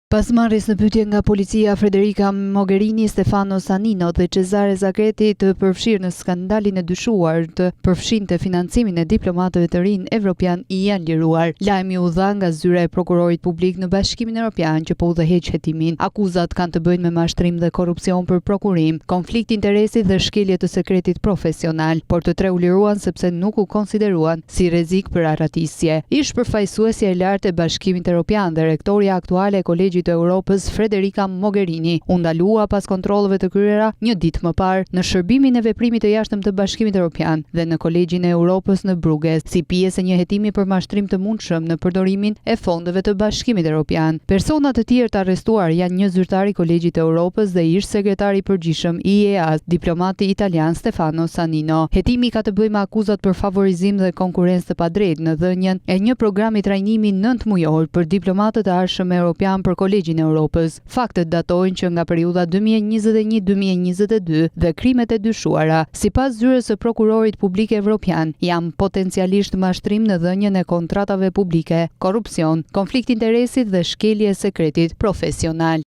Pas marrjes në pyetje nga policia, Federica Mogherini, Stefano Sannino dhe Cesare Zacchetti të përfshirë në skandalin e dyshuar të përfshinte financimin e diplomatëve të rinj evropianë janë liruar. Lajmi u dha nga zyra e prokurorit publik në Bashkimin Evropian që po udhëheq hetimin. Akuzat kanë të bëjnë me mashtrim dhe korrupsion për prokurim, konflikt interesi dhe shkelje të sekretit profesional, por të tre u liruan sepse nuk u konsideruan si rrezik për arratisje. Ish-përfaqësuesja e lartë e Bashkimit Europian dhe rektorja aktuale e Kolegjit të Europës, Federica Mogherini, u ndalua pas kontrolleve të kryera një ditë më parë në Shërbimin e Veprimit të Jashtëm të Bashkimit Europian dhe në Kolegjin e Europës në Bruges, si pjesë e një hetimi për mashtrim të mundshëm në përdorimin e fondeve të Bashkimit Europian. Persona të tjerë të arrestuar janë një zyrtar i Kolegjit të Europës dhe ish-sekretari i përgjithshëm i IEA-s, diplomati italian Stefano Sannino. Hetimi ka të bëjë me akuzat për favorizim dhe konkurrencë të padrejtë në dhënien e një programi trajnimi nëntëmujor për diplomatët e ardhshëm europianë për Kolegjin e Europës. Faktet datojnë që nga periudha 2021 2022 dhe krimet e dyshuara, sipas zyrës së Prokurorit Publik Evropian, janë potencialisht mashtrim në dhënien e kontratave publike, korrupsion, konflikt interesi dhe shkelje e sekretit profesional.